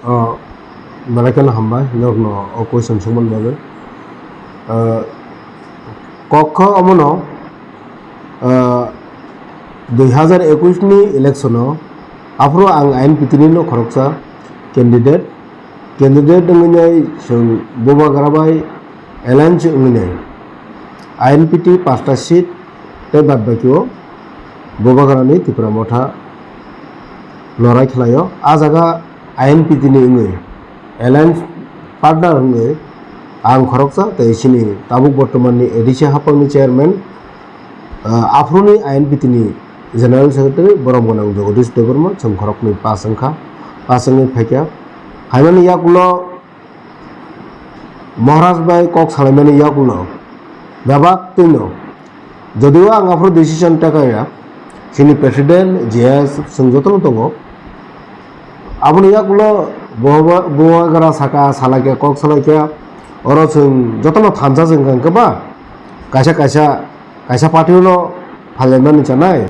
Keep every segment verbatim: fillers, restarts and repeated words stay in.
O, belai kheno hambai norokno o question swngmani bagwi. Ah, kok kha omono, ah, dui hazar ekush ni election o aphuru ang I N P T ni no khoroksa candidate, candidate wngwi nai chwng Bubagra bai alliance wngwi nai I N P T pasta seat tei bad baki o Bubagra ni Tipra Motha lorai khlaio. A jaga I N P T ni wngwi alliance partner wngwi ang khoroksa tei chini tabuk bortoman ni A D C haphang ni chairman, ah, aphuru ni I N P T ni general secretary borom gwnang Jagadish Debbarma chwng khoroknwi pass wngkha, pass wngwi phaikha. Phaimani yakulo Maharaj bai kok salaimani yakulo bebak twino, jodio ang aphuru decision ta kaya, chini president J S chwng jotono tongo. Aboni yakulo Bubagra saka, salaikha, kok salaikha, oro chwng jotono thansa chwng kha hwnkhe ba kaisa kaisa, kaisa party-o no phailaimani chanai,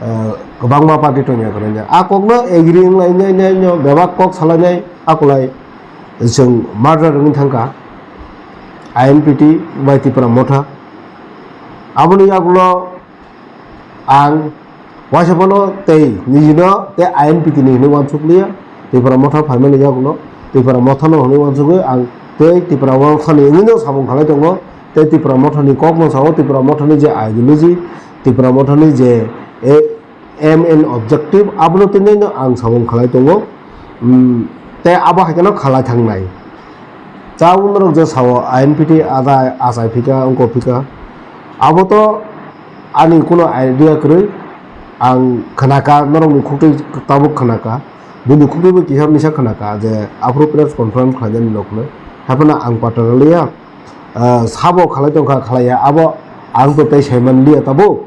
eh, kwbangma party tongya kwrwngya. A kokno agree wnglainai, nai no bebak kok salainai, akolai chwng murder wngwi thangkha I N P T bai Tipra Motha. Aboni yakulo ang waisa phano tei nijino tei I N P T ni hinwi uansuk liya. Tipra Motha phaimani yakulo Tipra Motha no hinwi uansugwi ang tei Tipra Motha ni wngwi no samung khalai tongo. Tei Tipra Motha ni kok no sao, Tipra Motha ni je ideology, Tipra Motha ni je, eh, aim and objective, abono tini no ang samung khalai tongo. Mm, tei abo hai kheno khalai thangnai. Cha unorok je sao I N P T ada achai phika, wngko phika. Abo to ani kuno idea kwrwi, ang khnaka, norokni khuktwi tabuk khnaka. Bini khuktwi bo kisa misa khnaka je aphuru press conference khlainani nokno. Haphano ang patara liya, ah, sabo khalai tongkha khlaiya, abo ang to tei saiman liya tabuk.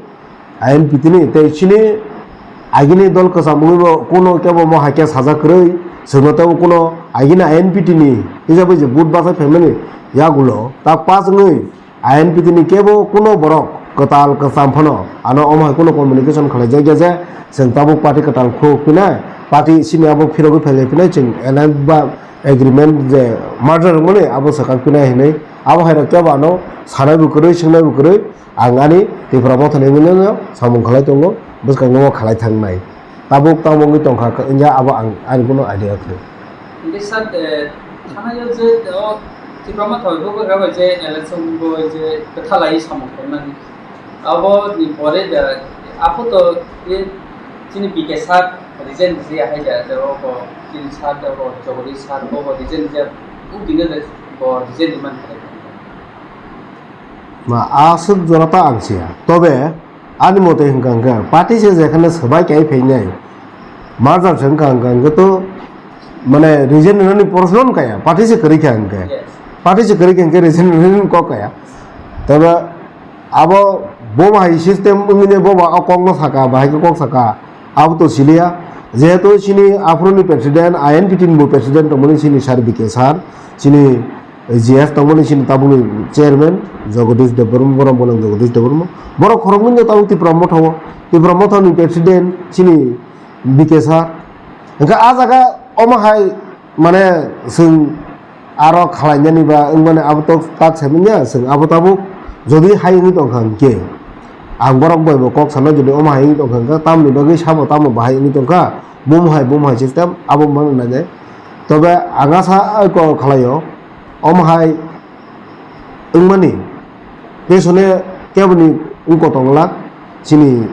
I N P T ni tei chini agini dol kwcham wngwi bo kuno kebo mo hai khe sajak kwrwi, chwngno tei kuno agini I N P T ni hijab bai je vote bachai phaimani yagulo ta pass wngwi I N P T ni kebo kuno borok kwtal kwcham phano ano omo hai kuno communication khlai jak ya je chwng tabuk party kwtal khuk phinai, party sini abo phirogwi phailai phinai, chwng alliance ba agreement je merger wngmani abo swkang phinai hinwi abo hai rok kebo ano sanai bo kwrwi, swngnai bo kwrwi. Ang ani Tipra Mothani wngwi no samung khlai tongo, bwskango khlai thangnai. Tabuk tamo wngwi tongkha wngya abo ang ani kuno idea kwrwi. Hingke sir, eh, thanayo je, o, Tipra Motha bai bo bai je election bo je kwthalai samung khlaimani. Abo ni pore da, apo to, eh, chini B K sir resign je hai da, je o ko chini sir da o Jagadish sir bo resign je, u dine de bo resign man khlai. Ma, aswk jora ta ang siya. Tobe, ani mote hwnkha hwnkha, party se jekhane swbai kai phainai, merger se wngkha hwnkha hwnkhe to, mane, resign rwnani proshno wngkha ya, party se kwrwi kha hwnkhe. Yes. Party se kwrwi kha hwnkhe resign rwnani kok kha ya. Tobe, abo bo bahai system wngwi ne bo ba o kok no saka, bahai khe kok saka, abo to siliya. Jehetu chini aphuru ni president, I N P T ni bo president tongmani chini sir B K sir, chini G S tongmani chini tabukni chairman Jagadish Debbarma, borok bono Jagadish Debbarma. Borok khoroknwi no tabuk Tipra Motha o, Tipra Motha ni president chini B K sir. Hwnkhe a jaga omo hai mane chwng aro khalainani ba wngmani abo to tak saimanya, chwng abo tabuk jodi hai wngwi tongkha hwnkhe ang borok bai bo kok sana jodi omo hai wngwi tongkha hwnkhe tamoni bagwi sabo tamo bahai wngwi tongkha, bumo hai bumo hai system abo mano nainai. Tobe ang asa kok khalaio. Omo hai wngmani, tei sone keboni wngkotong glak chini,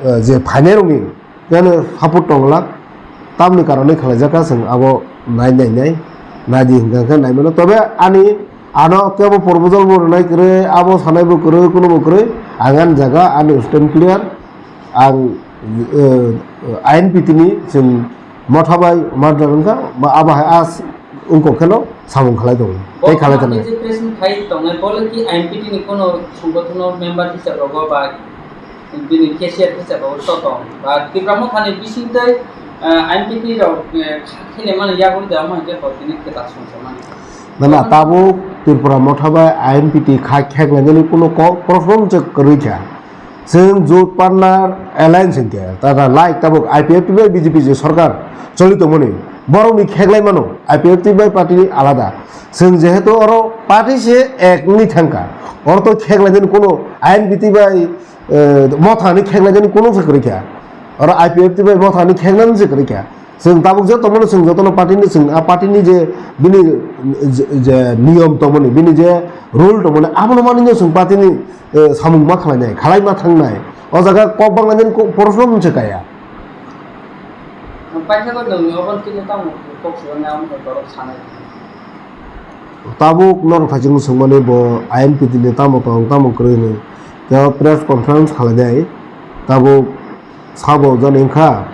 eh, je phainairokni keno support tong glak, tamni karonwi khlaijak kha chwng abo nai nai nai, nai di hwnkha khe nai mano. Tobe ani ano kebo proposal bo rwnai kwrwi, abo sanai bo kwrwi, kuno bo kwrwi, ang ani jaga ani stand clear. Ang, eh, I N P T ni chwng motha bai murder wngkha, ba abo hai as wngkok kheno samung khlai tongo, tei khlai tongo. Bo je press meet khai tongnai, bo le ki I N P T ni kono songgothano member hisab rogo ba bini cashier hisab rogo to tong? Ba Tipra Motha ni bising tei, eh, I N P T rok, eh, kha khele mani yago da ma je ko tini kwtal songsa mani. Na, na, tabuk Tripura Motha bai I N P T kha khek lainani kuno kok proshno se kwrwi kha. Chwng Jot Partner Alliance hinkhe, tata like tabuk I P F T bai B J P je sarkar choli tongmani, Borokni kheklai mano, I P F T bai party ni alada. Chwng jehetu oro party se ek wngwi thangkha. Oro to kheklainani kuno I N P T bai, eh, Motha ni kheklainani kuno se kwrwi kha. Oro I P F T bai Motha ni kheknani se kwrwi kha. Chwng tabuk je tongmani chwng jotono party ni chwng a party ni je bini je, je niyom tongmani, bini je rule tongmani, abono manwi chwng party ni, eh, samung ma khlainai, khlai ma thangnai. O jaga kok banglainani ko-, porosno mungsa kaya. Ang paithago nwng obo tini tamo kok swkang ang borok sanai. Tabuk norok thaichung swngmani bo I N P T ni tamo tong tamo kwrwi hwnwi. Tei press conference khlainai. Tabuk sabo jani wngkha.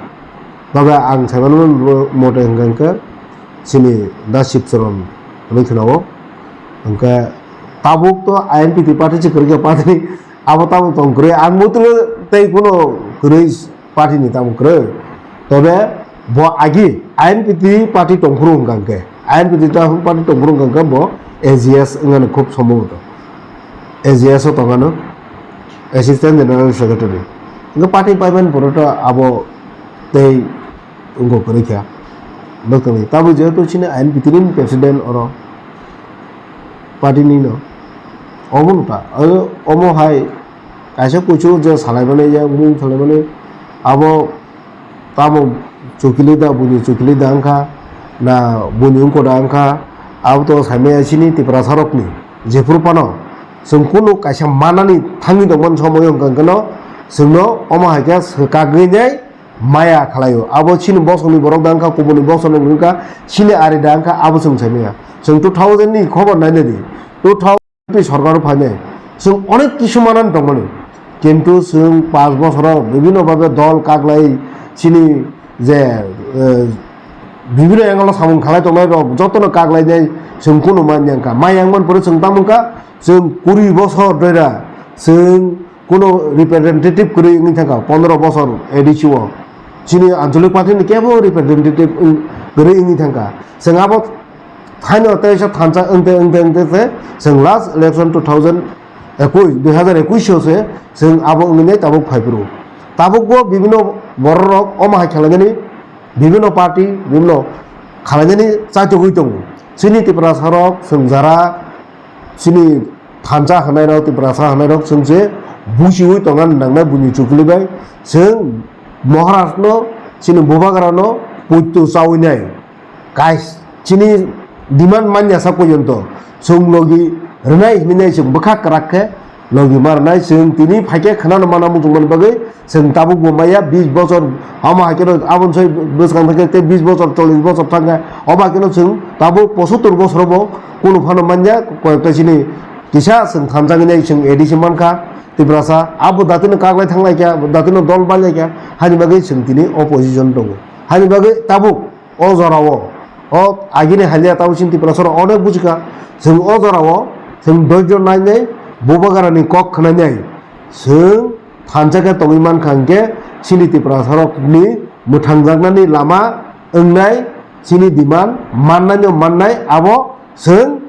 Tobe ang saimano mote hwnkha hwnkhe chini da Sibcharan hwnwi khwnao. Hwnkhe tabuk to I N P T party se kwrwi kha party abo tamo tong kwrwi ang bo tei kuno kwrwi party ni tamo kwrwi. Tobe bo agi I N P T party tongphuru hwnkha hwnkhe, I N P T ta party tongphuru hwnkha hwnkhe bo A G S wngmani khub somboboto. A G S o tongano Assistant General Secretary. Hwnkhe party paiman pore to abo tei wngkha kwrwi kha. Doktoni tabuk jehetu chini I N P T ni president oro party ni no. Omo no ta, omo hai kaisa kuchuk je salaimani, yakung salaimani, abo tamo chukili da, buini chukili da wngkha, na buini wngko da wngkha, abo to saimaya chini Tiprasa rokni. Jephuru phano chwng kunu kaisa manani thangwi tongmani somoyo wngkha hwnkhe no, chwngno omo hai khe swkagwi nai maya khlaio. Abo chini bosongni borok da wngkha, kubuni bosongni wngkha, chini ari da wngkha, abo chwng saimaya. Chwng two thousand ni khobor nainai di. Two thousand Sorkar phainai chwng onek kisu manani tongmani, kintu chwng panch bosoro bibhinno bhabe dol kaglai chini je, eh, bibhinno angle o samung khalai tongnai rok jotono kaglai nai chwng kunu manya wngkha. Maya wngmani pore chwng tamo wngkha, chwng kuri bosor doira chwng kuno representative kwrwi wngwi thangkha, pondro bosor A D C o chini anchalik party ni kebo representative wng-, kwrwi wngwi thangkha. Chwng abo Haino teisa thansa wngte, wngte, wngte, wngte, chwng last election two thousand ekush, dui hazar ekush o se chwng abo wngwi nai tabuk phai phuru. Tabuk bo bibhinno borok rok omo hai khlainani, bibhinno party, bibhinno khlainani chaitogwi tongo. Chini Tiprasa rok chwng jara chini thansa hwnai rok, Tiprasa hwnai rok chwng se busiwi tongna nangnai buini chukli bai. Chwng Maharaj no, chini Bubagra no poito chawi nai. Guys, chini demand manya sa porjonto chwng logi rwnai hinwi nai chwng bwkha kwrak khe logi ma rwnai. Chwng tini phaikhe khwnano mana muchungmani bagwi chwng tabuk bo maya bis bochor, omo hai kheno aboni soi bwskang thangkhe tei bis bochor, chollish bochor thangkhe, omo hai kheno chwng tabuk pochattor bochor bo kunu phano manya. Koyekta chini kisa chwng thansa hinwi nai chwng A D C mankha Tiprasa, abo datino kaglai thanglaikha, datino dol manlaikha, hani bagwi chwng tini opposition tongo. Hani bagwi tabuk O jorao, o agini haliya tabuk chini Tiprasa rok onek bujikha, chwng o jorao chwng doijo nainai, Bubagrani kok khwnainai, chwng thansa khe tongwi mankha hwnkhe chini Tiprasa rokni mwthangjaknani lama wngnai, chini demand mannaino mannai, abo chwng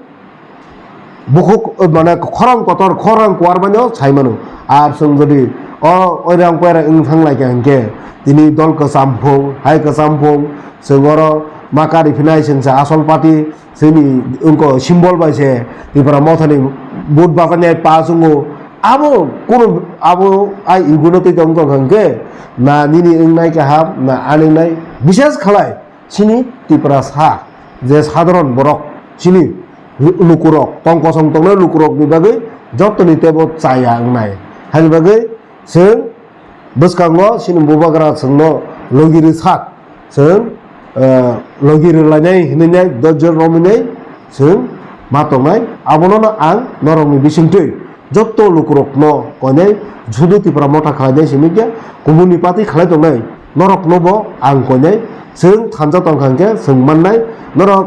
bukhuk, mane, khorang kotor, khorang kuar mano sai mano. Ar chwng jodi o oirang poirang wng thang lai kha hwnkhe, tini dol kwcham phung, hai kwcham phung, chwng oro ma kari phinai chwng se asol party, chini wngko symbol bai se Tipra Mothani vote bachani ai pass wngo. Abo kunu abo ai iguno twi tong tong kha hwnkhe, na nini wngnai kaham, na ani wngnai, bishes khalai. Chini Tiprasa je sadharon borok, chini lu-, lukurok, tong kosong tongnai lukurokni bagwi jottoni teibo chaya wngnai. Haini bagwi chwng bwskango chini Bubagra chwngno logi rwsak, chwng, eh, logi rwlainai hinwi nai, dojor romwi nai chwng ma tongnai. Abono no ang norokni bisingtwi Jotto lukurokno koinai, judu Tipra Motha khlainai simi khe, kubuni party khlai tongnai, norokno bo ang koinai, chwng thansa tongkha hwnkhe chwng mannai, norok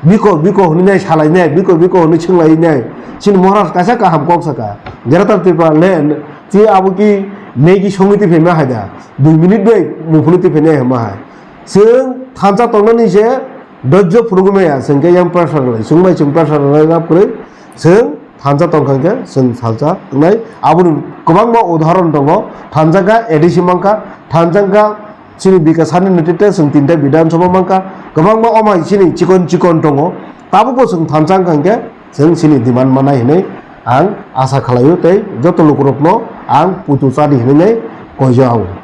biko biko hwnwi nai salainai, biko biko hwnwi swnglainai, chini Maharaj kaisa kaham kok saka, Greater Tipraland, chi abo ki Maggi songwi twi phaima hai da, dui minute bai muphunwi twi phainai hwnma hai. Chwng thansa tongnani se dojjo phunugwi maya, chwng khe yang pressure rwnai, chwng bai chwng pressure rwnai rap kwrwi, chwng thansa tongkha hwnkhe chwng salsa wngnai. Aboni kwbangma udahoron tongo. Thansa kha A D C mankha, thansa kha Chini bika sani nitite chwng tinta Bidhan Sabha mankha, kwbangma omai chini chikon chikon tongo, tabukbo chwng thansa wngkha hwnkhe chwng chini demand manai hinwi ang asa khlaio tei joto lukurokno ang putu chadi hinwi koijago.